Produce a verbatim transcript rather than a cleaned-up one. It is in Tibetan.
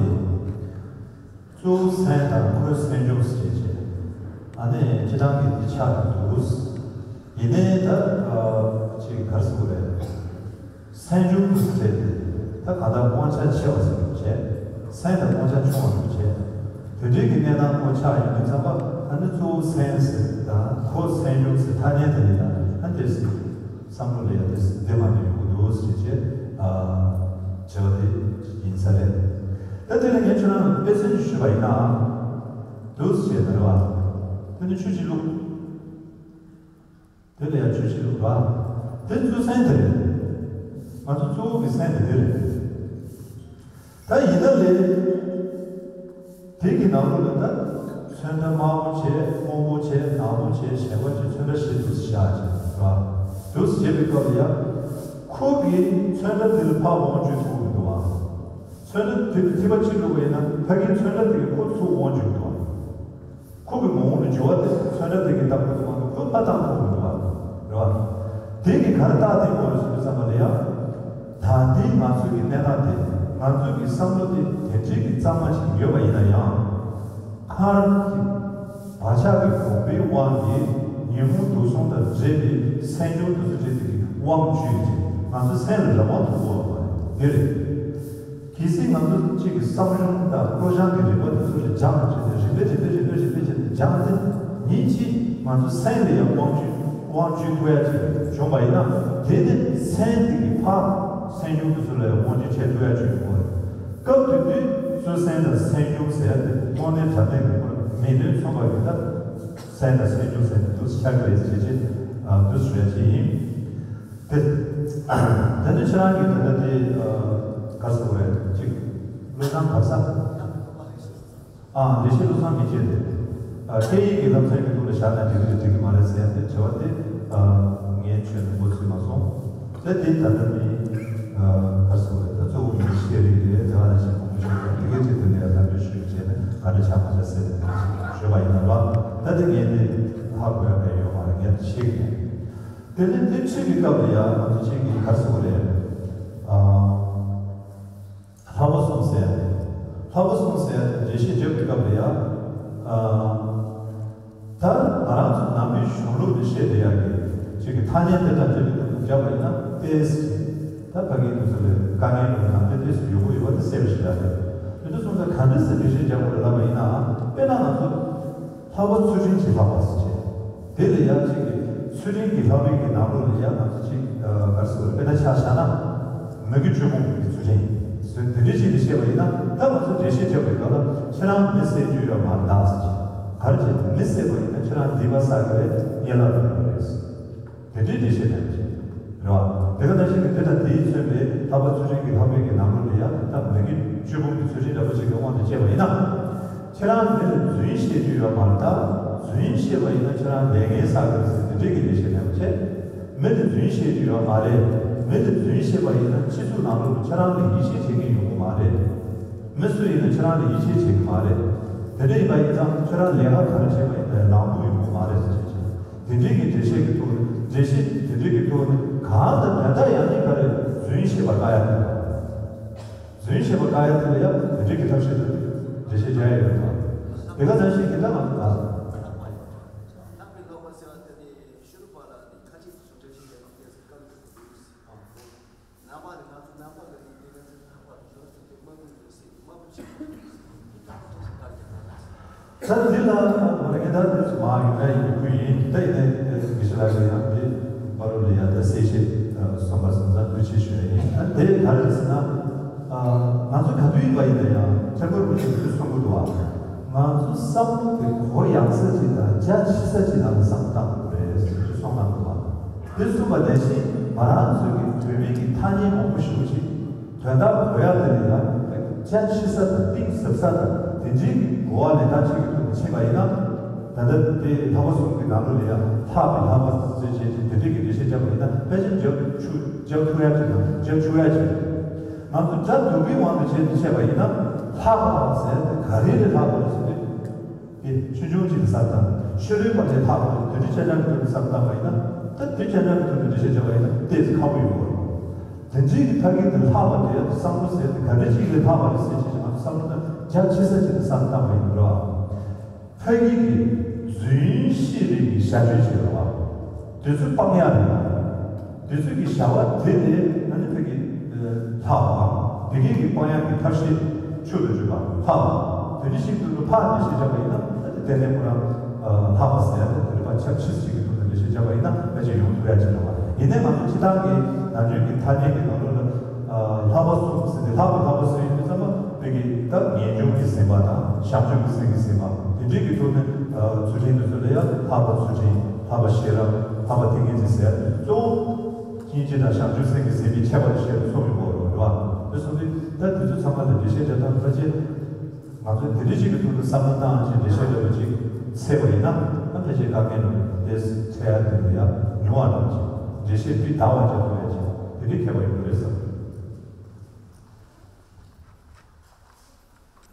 གཙོ་བོ་སེམས་དང་ཁོའི་སེམས་བྱུང་ཟེར་བྱས། ཨ་ནི་སྤྱི་བཏང་གི་འདི་ཆགས་ཀྱི་འདུག་ཡིན་ནའི་ད་ཨ་ཅིག་ག་རེ་ཟེར་དགོས་རེད། སེམས་བྱུང་དུ་ཟེར་ཏེ་ད་ག་ད་དབང་ཆ་ཆེ་བ་ཟེར་བྱས། སེམས་དང་དབང་ཆ་ཆུང་བ་ཟེར་བྱས། དེ་འདྲའི་གི་གནས་སྟངས་ཁོ་ཆགས་ཡོང་དུས་ཙམ་པ་ཨ་ནི་གཙོ་བོ་སེམས་ཟེར་དང་ཁོ་སེམས་བྱུང་ཟེར་ཐ་སྙད་དེ་ལས་ད་ཨ་དེ་ཟེར། བསམ་བློ་ལ་ཡང་དེ་འདི་མ་ནས་ཡོང་གི་འདུག་ཟེར་བྱས། ཨ་བྱ་བ་དེ་ཡིན་ས་རེད། ད་དེ་ལ་ངས་ཁྱོད་རང་ལ་དཔེ་མཚོན་ཞུས་པ་ཡིན་ན། འདུག་ཟེར་བྱས་ན་རེད་བ། དེ་ནི་ཆུ་ཞིག་བླུགས། དེ་ལ་ཡང་ཆུ་ཞིག་བླུགས་ར། དེ་གཙོ་སེམས་དེ་རེད། ང་ཚོ་གཙོ་བོ་གི་སེམས་དེ་དེ་རེད། ད་ཡིན་ན་ལས། དེ་གི་ནང་ལོགས་ལ་ད་ཚོན་ཁྲ་དམར་པོ་བྱས་སྔོན་པོ་བྱས་ནག་པོ་བྱས་ཞལ་པ་བྱས་ཚོན་ཁྲ་བཞི་འདུག་སེ་བཞག་བྱས་ར། འདུག་སེ་བྱས་པའི་སྐབས་ལ་ཡ། ཁོ་གིས་ཚོན་ཁྲ་དེ་ལ་ཕར་དབང་བྱེད་ཐུབ་ཀྱི་འདུག་བ། ཚོན་ཁྲ་དེ་ལ་ཐིགས་པ་གཅིག་བླུགས་པ་ཡིན་ན་ཕ་གིའི་ཚོན་ཁྲ་དེ་གིས་ཁོ་ཚུར་དབང་བྱེད་ཀྱི་འདུག་བ། ཁོ་གི་ངོ་བོ་ནི་འགྱུར་བ་དེ་ཚོན་ཁྲ་དེ་གིས་བཏང་དགོས་ཀྱི་མ་གཏོགས་ཁོས་ཕར་བཏང་ཐུབ་ཀྱི་མི་འདུག་བ། རེད་བ། དེ་གིས་ག་རེ་རྟགས་བསྟན་དགོས་རེད་ཟེར་དུས་ཙམ་པ་ལ་ཡང་། ད་ལྟའི་ང་ཚོ་གི་གནས་སྟངས་དེ་ང་ཚོ་གི་བསམ་བློ་དེ་དེ་འདྲའི་གི་གཙང་མ་ཞིག་ཡོད་པ་ཡིན་ན་ཡང་། སྔར་གྱི་བག་ཆགས་ཀྱི་གོམས་པའི་དབང་གིས་ཉོན་མོངས་དུག་གསུམ་དང་འདྲེས་པའི་སེམས་བྱུང་དེ་ཚོ་འདྲེས་དེ་གི་དབང་བཅུག་ཅིང་ང་ཚོ་སེམས་ལ་རང་དབང་ཐོབ་དགོས་པ་མ་རེད། འདི་རེད། གལ་སྲིད་ང་ཚོ་གཅིག་གི་བསམ་བྱུང་དང་བློ་སྦྱང་གི་རིམ་པ་དེ་ཚོ་ལ་སྦྱངས་བྱས་ཏེ་རིམ་པས་རིམ་པས་རིམ་པས་རིམ་པས་བྱས་ཏེ་སྦྱངས་ཏེ་ཉིན་གཅིག་ང་ཚོ་སེམས་ལ་ཡང་དབང་བཅུག་དབང་བཅུག་ཐུབ་ཡ་ཅིག་བྱུང་བ་ཡིན་ན་དེ་ནི་སེམས་དེ་གི་ཕར་སེམས་བྱུང་དེ་ཚོ་ལ་ཡང་དབང་བཅུག་བྱེད་ཐུབ་ཡ་ཅིག་ཡོང་གི་རེད། སྐབས་དེ་དུས་གཙོ་སེམས་དང་སེམས་བྱུང་ཟེར་ཡ་དེ་དངོས་གནས་དྲང་གནས་ཀྱི་ཁོ་མིང་དོན་མཚུངས་པ་ཡིན་ན་སེམས་དང་སེམས་བྱུང་ཟེར་ནས་འདུག་སེ་ཆགས་ཀྱི་རེད་ཟེར་བྱས་འདུག་སེ་ཞུ་ཡ་ཅིག་ཡིན། དེ། དེ་ནི་ཁྱེད་རང་གིས་ད་ལྟ་དེ་ག་ཟེར་བ་རེད་ཅིག་བློ་བཟང་ག་ས། ཨ་ལེགས་བཤད་བློ་བཟང་མི་བྱེད་དེ། སྐད་ཡིག་གི་ལམ་སང་གི་ཐོག་ལ་བཞག་ན་འགྲིག་གི་རེད་འགྲིག་གི་མ་རེད་ཟེར་ཡ་དེ་དྲི་བ་དེ་ངས་ཁྱོད་ནས་མགོ་ཚོས་མ་སོང་། དེ་དེ་ད་ལྟ་མི་ག་ཟེར་བ་རེད་ད་གཙོ་བོ་མི་ཤེས་རིག་རེད་དེ་བ་ན་ཞིག་མང་པོ་ཞིག་རེད་དེ་གའི་དེ་དེ་ལས་ལམ་སྟོན་ཞུས་བྱས་ནས་ག་འདྲ་ཆགས་མ་ཆགས་ཟེར་ནས་ཞུས་པ་ཡིན་ན་ར་ད་དེ་ངས་དེ་ཧ་གོ་ཡ་ག་ཡོད་མ་རེད་ངས་ཤེས་ཀྱི་མེད། དེ་ནས་དེ་ཁྲིད་པའི་སྐབས་ལ་ཡང་ང་ཚོ་ཁྱེད་ཀྱིས་ག་རེ་ཟེར་དགོས་རེད། ཨ། ལྷག་པ་གསུམ་ཟེར། ལྷག་པ་གསུམ་ཟེར་ཡ་དེ་འགྲེལ་བཤད་བརྒྱབ་པའི་སྐབས་ལ་ཡང་། ཨ། ད་ང་རང་ཚོ་ནང་པའི་གཞུང་ལུགས་ནས་བཤད་བསྡད་ཡག་གི་ཁྱེད་ཀྱི་ཐ་སྙད་དེ་དང་འབྲེལ་བའི་སྐབས་སུ་བརྒྱབ་པ་ཡིན་ན་ཏོག་ཙམ་ད་ཕ་གིའི་དུས་ཚོད་ལས་དཀའ་ངལ་ཡོང་ན་དེ་ཏོག་ཙམ་ཡོང་གི་ཡོད་པ་དེ་གསལ་པོ་ཞིག་རེད། དེ་དུས་སོང་ཙང་ག་འདྲ་སེ་འགྲེལ་བཤད་རྒྱག་དགོས་རེད་ལབ་པ་ཡིན་ནའང་དཔེར་ན་ང་ཚོ་ལྷག་པ་ཚུལ་ཁྲིམས་ཀྱི་ལྷག་པ་ཟེར་བྱས། དེ་ལ་ཡང་གཅིག་གིས་ཚུལ་ཁྲིམས་ཀྱི་ལྷག་པའི་གི་ནང་ལོགས་ལ་ཡང་ང་ཚོ་གཅིག་ག་རེ་ཟེར་དགོས་རེད་དཔེར་ན་ཆ་བཞག་ན་མི་དགེ་བཅུ་སྤོང་གི་ཚུལ་ཁྲིམས་ཟེར་དེ་འདྲ་ཞིག་ལ་བཤད་པ་ཡིན་ན་ད་ང་ཚོ་འགྲེལ་བཤད་རྒྱབ་པའི་སྐབས་ལ་ཁྱེད་རང་མི་བསད་རྒྱུ་ཡོད་མ་རེད་ཟེར་གྱི་ག་རེ་བྱས་མི་བསད་པ་ཡིན་ན་ཁྱེད་རང་སྡིག་པ་བསགས་ཀྱི་རེད་ཡན་ལག་ལ་ཡོད་རེད། དེ་འདྲའི་འགྲེལ་བཤད་གནང་གི་རེད་བ། དེ་ག་ནང་བཞིན་གྱི་དེ་དང་དེས་མཚོན་པའི་ལྷག་པ་ཚུལ་ཁྲིམས་ཀྱི་ལྷག་པའི་གི་ནང་ལོགས་ལ་ཡང་ད་མི་དགེ་བཅུ་སྤོང་གི་ཚུལ་ཁྲིམས་འདྲ་པོ་ཞིག་གི་དབང་དུ་བྱས་པ་ཡིན་ན། ཁྱེད་རང་མི་ལ་རྫུན་བཤད་རྒྱུ་ཡོད་མ་རེད་ད། རྫུན་བཤད་པ་ཡིན་ན་ཁྱེད་རང་ལས་ངན་བསགས་ཀྱི་རེད་ཟེར་དེ་འདྲའི་གི་འགྲེལ་བཤད་གནང་བ་བྱས། མི་ལ་རྫུན་བཤད་རྒྱུ་ཡོད་མ་རེད། མི་ལ་རྫུན་བཤད་པ་ཡིན་ན་སྤྱི་ཚོགས་ནང་ལོགས་ལ་ཁྱེད་རང་ལ་ཡིད་ཆེས་བྱེད་མཁན་ཡོང་གི་མ་རེད། མི་སུ་ཡིན་ན་ཁྱེད་རང་ལ་ཡིད་ཆེས་བྱེད་ཀྱི་མ་རེད། དེ་འདྲ་ཡིན་པ་ཡིན་ཙང་ཁྱེད་རང་ལས་ཀ་ག་རེ་བྱས་པ་ཡིན་ན་ཡང་ནག་པོ་ཡོང་གི་མ་རེད་ཟེར་བྱས། དེ་འདྲའི་གི་འགྲེལ་བཤད་ཀྱི་ཐོག་ནས་འགྲེལ་བཤད་དེ་འདྲའི་གི་ཐོག་ནས་གང་དང་ད་ལྟ་ཡང་ནི་ག་རེ་རྫུན་བཤད་པ་བཀག་ཡ་དེ་རེད། རྫུན་བཤད་པ་བཀག་ཡ་དེ་ལ་ཡང་དེ་འདྲའི་གི་ཐབས་ཤེས་དང་འགྲེལ་བཤད་རྒྱག་ཡ་ཡོད་པ། དེ་ག་ནང་བཞིན་གི་ད་ང་ཚོ་ད། ད་འདི་ལ་མ་རེད་ད་འདི་ཚོ་མ་ཡིན་ན་ཡིན་ཁུལ་ཡིན་ད་ཡིན་ནའི་དགེ་བཤེས་ལགས་ཀྱིས་ཡང་འདི་བར་ལ་ཡང་དེ་སེ་ཤེས་གསུངས་པ་སོང་ཙང་ཐུགས་རྗེ་ཆེ་ཞུ་ཡ་ཡིན། ད་དེ་ག་རེ་ཟེར་ན་ང་ཚོ་ག་དུས་ཡིན་པ་ཡིན་ན་ཡང་ཐེག་པ་རིན་པོ་ཆེས་འདི་གསུང་གི་འདུག་བ། ང་ཚོ་བསམ་བློ་དེ་གུ་ཡངས་ས་ཅིག་དང་རྒྱ་ཆེ་ས་ཅིག་ནང་ལ་བསམ་བློ་བཏང་དགོས་རེད་ཟེར་གྱི་གསུངས་གནང་འདུག་བ། དེ་གསུངས་པ་ནང་བཞིན་ང་རང་ཚོ་གི་བོད་མི་གི་ཐ་སྙད་མང་པོ་ཞེ་པོ་ཅིག་དོན་དག་གོ་ཡ་དེ་ལ་ཡང་རྒྱ་ཆེ་ས་དང་གཏིང་ཟབ་ས་དང་དེ་འདྲའི་གི་གོ་བ་ལེན་སྟངས་ཅིག་གི་ཐོག་ནས་ཕྱིན་པ་ཡིན་ན། ད་ལྟ་དེ་ལྷག་པ་གསུམ་གི་ནང་ལོགས་ལ་ཡང་ལྷག་པའི་ལྷག་པ་ཟེར་བྱས་ཅིག་དེ་འདྲའི་གི་འགྲེལ་བཤད་བརྒྱབ་པ་ཡིན་ན་ཕལ་ཆེར་རྒྱབ་ཆུ་རྒྱབ་ཐུབ་ཡ་ཅིག་དང་རྒྱབ་ཆོག་ཡ་ཅིག་ང་ཚོ་སྒྲ་སྡུག་པའི་དབང་དུ་བྱས་ཏེ་བཤད་པ་ཡིན་ན་ལྷག་པ་ཟེར་དེ་ག་རེ་ལས་ལྷག་པ་རེད་ཟེར་དུས། དེ་ཆུང་ཆུང་ཅིག་ལ་བསམ་སྟངས་ཤོ་ལོའི་བར་ལས་ལྷག་པ་རེད་དེ་འདྲའི་སྤྱན་སྦྱངས་ཀྱི་ཐོག་ནས་བསམ་བཏང་པ་ཡིན་ན་ད་དེ་སྤྱན་སྦྱངས་ཀྱི་ཐོག་ནས་འགྲེལ་བཤད་བྱས་པ་ཡིན་ན་ཏོག་ཙམ་ཁག་པོ་ཡོད་རེད། དེ་འདྲའི་གི་ཐད་ཀའི་དེ་ལྷག་པ་དེ་བསམ་བློ་ཟེར་དེ་ག་འདྲ་ཅིག་ལས་ལྷག་པ་རེད་ཟེར་བྱས་ང་ཚོ་ བསམ་བློ་དང་རྒྱ་ཆེ་ས་ཅིག་ཏུ་བསམ་བློ་བཏང་བ་ཡིན་འགྲོ། ཕ་གི་གི་རྫུན་བཤད་རིགས་ཀྱི་བྱ་སྤྱོད་ཅིག་རེད་བ། དེ་ཚོ་སྤང་ཡག་རེད་བ། དེ་ཚོ་གི་བྱ་བ་དེ་ལས་ཨ་ནི་ཕ་གི་ལྷག་པའམ་དེ་གི་གི་སྤང་ཡག་གི་ཐབས་ཤེས་ཆོས་ལ་བརྗོད་པ་ལྷག་པ། དེ་འདྲ་ཞིག་ཏུ་ཕར་འགྲེལ་བཤད་བརྒྱབ་པ་ཡིན་ན་ཨ་ནི་དེ་ནས་ཁོ་རང་ལྷག་པ་ཟེར་ཡག་དེ་དེ་ཕར་ཆབས་ཅིག་གི་ཐོག་ནས་འགྲེལ་བཤད་བརྒྱབ་པ་ཡིན་ན་ཕལ་ཆེར་ཡོང་ཐུབ་ཡག་ཅིག་རེད་བ། ཡིན་ནའི་ང་ཚོ་སྤྱིར་བཏང་གི་ནམ་རྒྱུན་གི་ཐ་སྙད་ཀྱི་ནང་ལོགས་ལ། ལྷག་པ་གསུམ་ཟེར་ཏེ་ལྷག་པ་ལྷག་པ་ཟེར་ཡོང་དུས་ཙམ་པ་དེ་གི་ད་ངེས་འབྱུང་གི་སེམས་པ་དང་བྱང་ཆུབ་ཀྱི་སེམས་ཀྱི་སེམས་པ་དེ་འདྲའི་གི་ཐོག་ནས་ཚུལ་ཁྲིམས་དེ་ཚོ་ལ་ཡང་ལྷག་པ་ཚུལ་ཁྲིམས་ལྷག་པ་ཤེས་རབ་ལྷག་པ་ཏིང་ངེ་འཛིན་ཟེར་གཙོ་བོ་སྙིང་རྗེ་དང་བྱང་ཆུབ་སེམས་ཀྱི་ཟིན་པའི་ཁྱད་པར་ཤེས་པ་ཚོ་ཡོང་གི་ཡོད་རེད་བ། དེ་སོང་དུས་ད་དེ་ཚོ་ཚང་མ་ལ་འགྲེལ་བཤད་རྒྱག་སྟངས་ཕལ་ཆེར་ང་ཚོས་དེ་འདྲ་ཞིག་གི་ཐོག་ནས་བསམ་བློ་བཏང་ཅིང་འགྲེལ་བཤད་འདྲ་པོ་ཅིག་འཚོལ་བ་ཡིན་ན་ད་ཕལ་ཆེར་དཀའ་ངལ་འདྲ་པོ་དེ་འཚོལ་ཡག་དེ་ལ་ཡང་ཉུང་བ་འདྲ་པོ་ཅིག་འགྲེལ་བཤད་སྤུས་དག་པ་ཅིག་ཐོབ་ཡག་ཅིག་དེ་འདྲའི་ཁྱད་པར་ཡོད་རེད་བསམ།